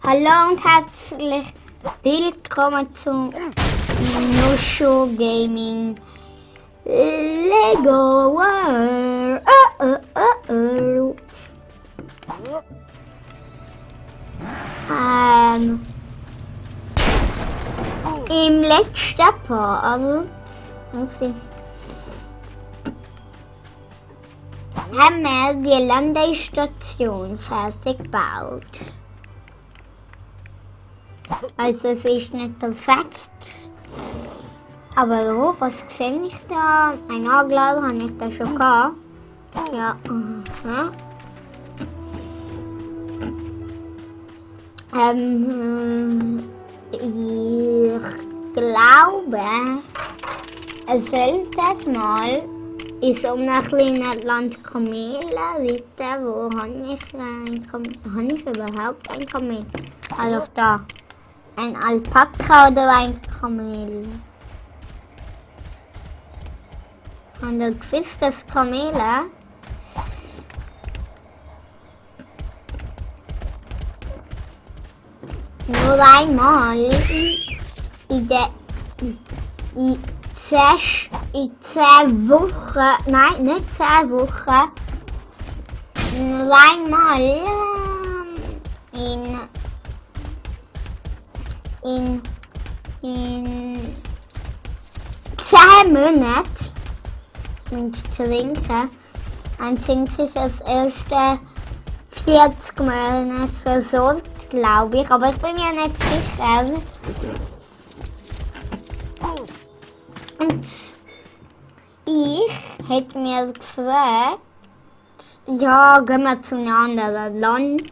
Hallo und herzlich willkommen zum Nucho Gaming Lego World. Im letzten Part haben wir die Landestation fertig gebaut. Also es ist nicht perfekt. Aber oh, was sehe ich da? Ein Angler habe ich da schon gehabt. Ja. Ich glaube, es sollte mal in so einem kleinen Land Kamele reiten. Wo habe ich überhaupt ein Kamel? Also da. Ein Alpaka oder ein Kamel? Und du gewusst, dass Kamele nur einmal in 10 Wochen, nein, nicht 10 Wochen, nur einmal in 10 Monaten und trinken, dann sind sie für das erste 40 Monate versorgt, glaube ich, aber ich bin mir nicht sicher. Und ich hätte mir gefragt, ja, gehen wir zu einem anderen Land.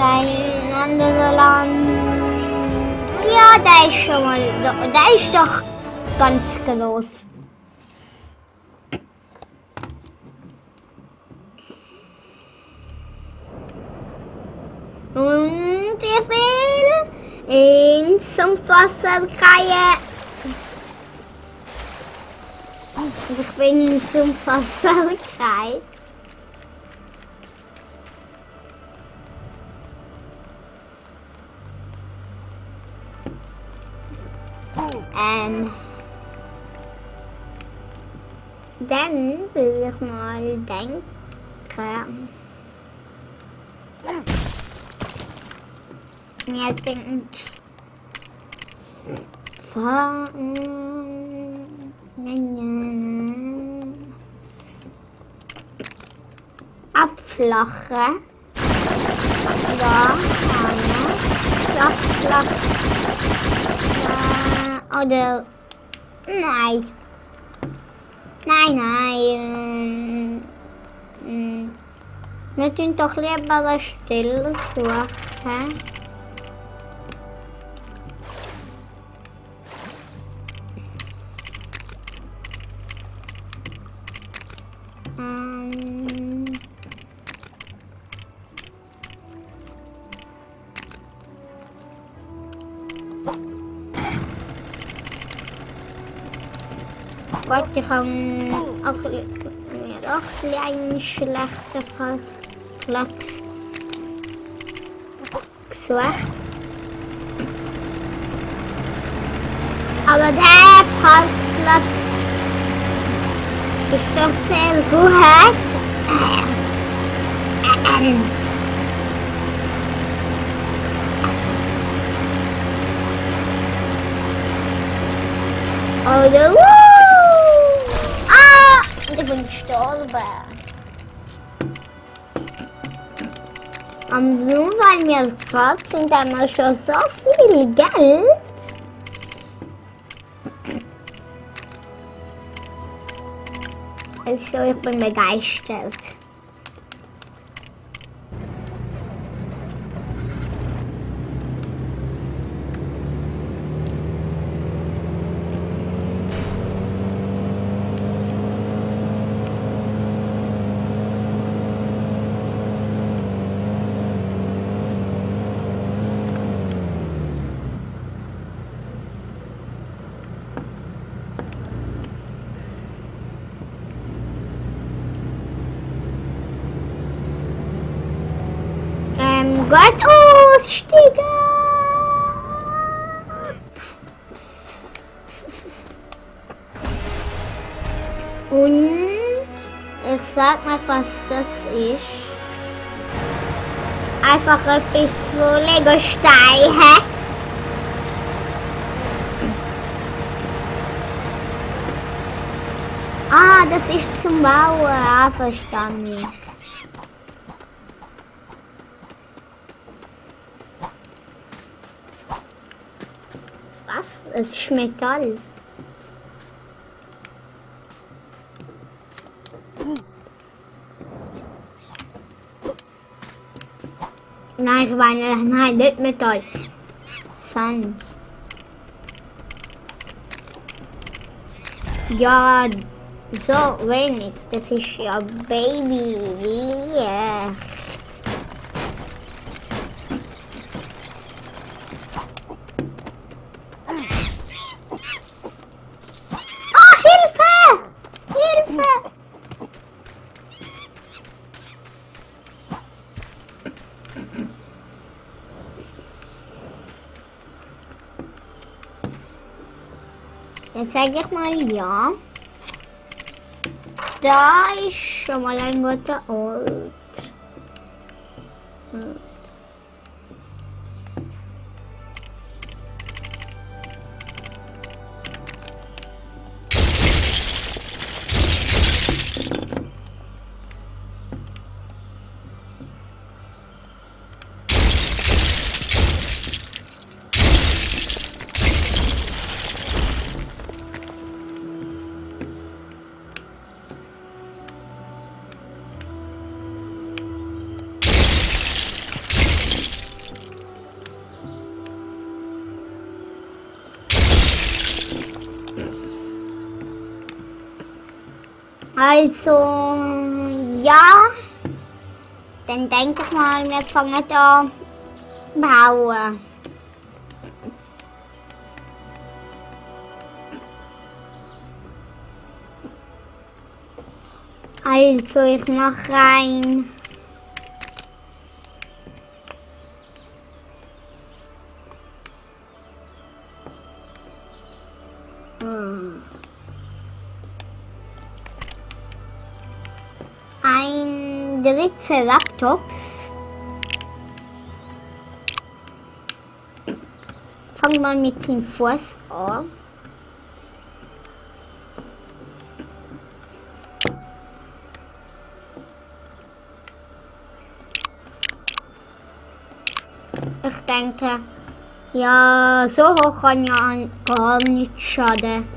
Ein anderes Land. Ja, der ist schon mal, der ist doch ganz groß. Und ich will ins Wasser gehen. Ich bin ins Wasser gehen. Dann will ich mal denken. Wir sind abflachen. Da flach. Oder nein. Wir tun doch lieber eine Stelle suchen. Warte, ich habe auch einen schlechten Platz gesucht. Aber der Parkplatz ist doch sehr gut. Oder ich bin gestorben. Nur weil wir gefragt sind, haben wir schon so viel Geld. Also ich bin begeistert. Gott aussteigen! Und ich sag mal, was das ist. Einfach etwas, wo Lego Stein hat. Ah, das ist zum Bauen. Ah, verstanden. Was? Es ist Metall. Nein, ich meine, nein, nicht Metall. Sand. Ja, so wenig. Das ist ja Baby. Yeah. Jetzt sage ich mal ja. Da ist schon mal ein guter Ort. Also, ja, dann denke ich mal, wir fangen an bauen. Also, ich mache rein. Ein Triceratops. Fangen wir mit dem Fuß an. Ich denke, ja, so hoch kann ja gar nicht schaden.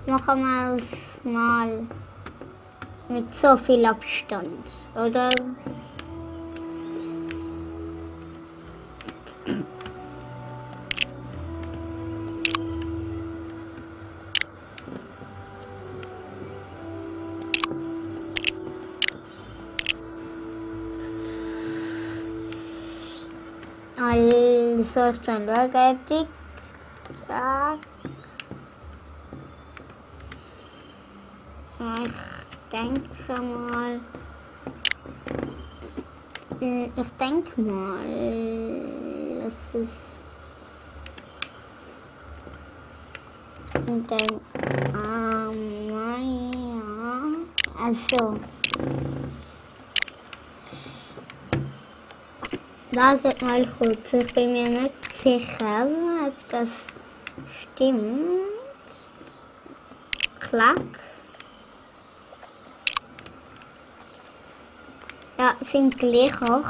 Machen wir es mal mit so viel Abstand, oder? Also schon fertig. Zack. Ich denke mal, das ist und dann, naja, also, das ist mal kurz, ich bin mir nicht sicher, ob das stimmt. Klack. Ja, sind gleich hoch.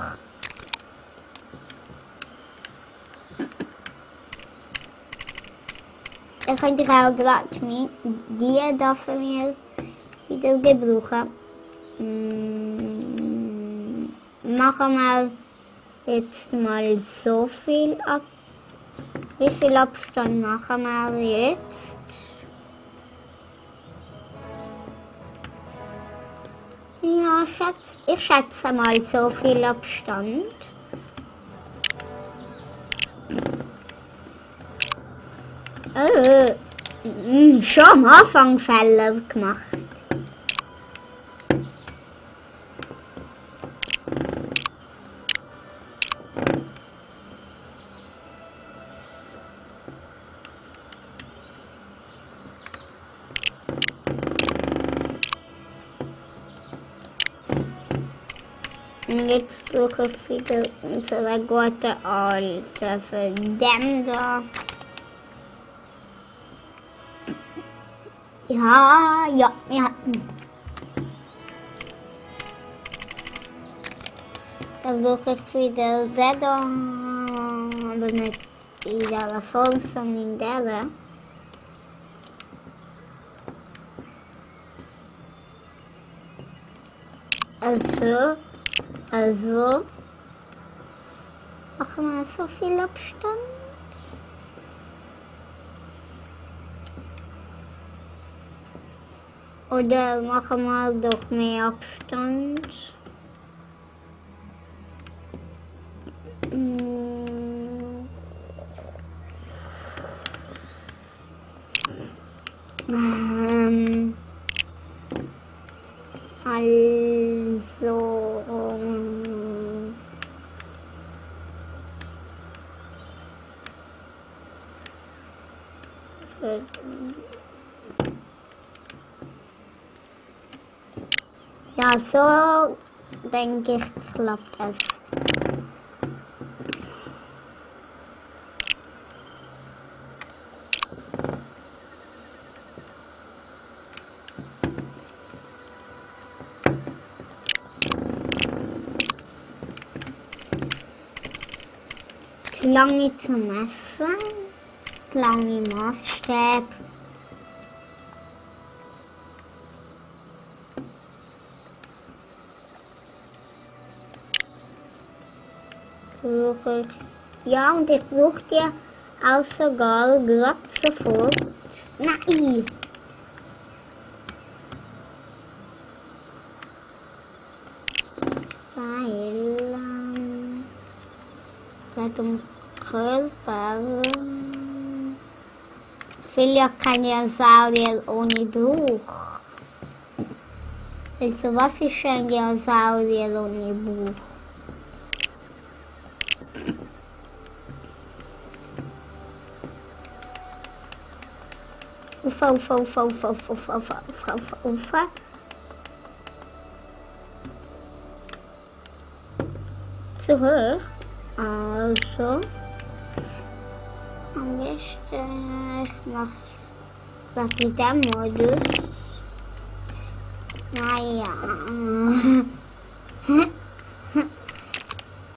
Dann könnt ihr auch gerade die da für mich wieder gebrauchen. Machen wir jetzt mal so viel ab. Wie viel Abstand machen wir jetzt? Ja, ich schätze mal so viel Abstand. Schon am Anfang Fehler gemacht. Und jetzt brauche ich wieder unsere gute alte Verdämmter. Ja, wir hatten. Dann brauche ich wieder Räder, aber nicht in der Form, sondern in der. Also machen wir so viel Abstand. Oder machen wir doch mehr Abstand. Ja, so denke ich, klappt es. Lange zu messen, lange Maßstab. Ja, und ich brauche dir auch sogar gerade sofort. Nein! Weil seit dem Körper will ja kein Dinosaurier ohne Buch. Also was ist ein Dinosaurier ohne Buch? Ufer. Zurück. Also. Am besten ich mach's mit dem Modus. Naja.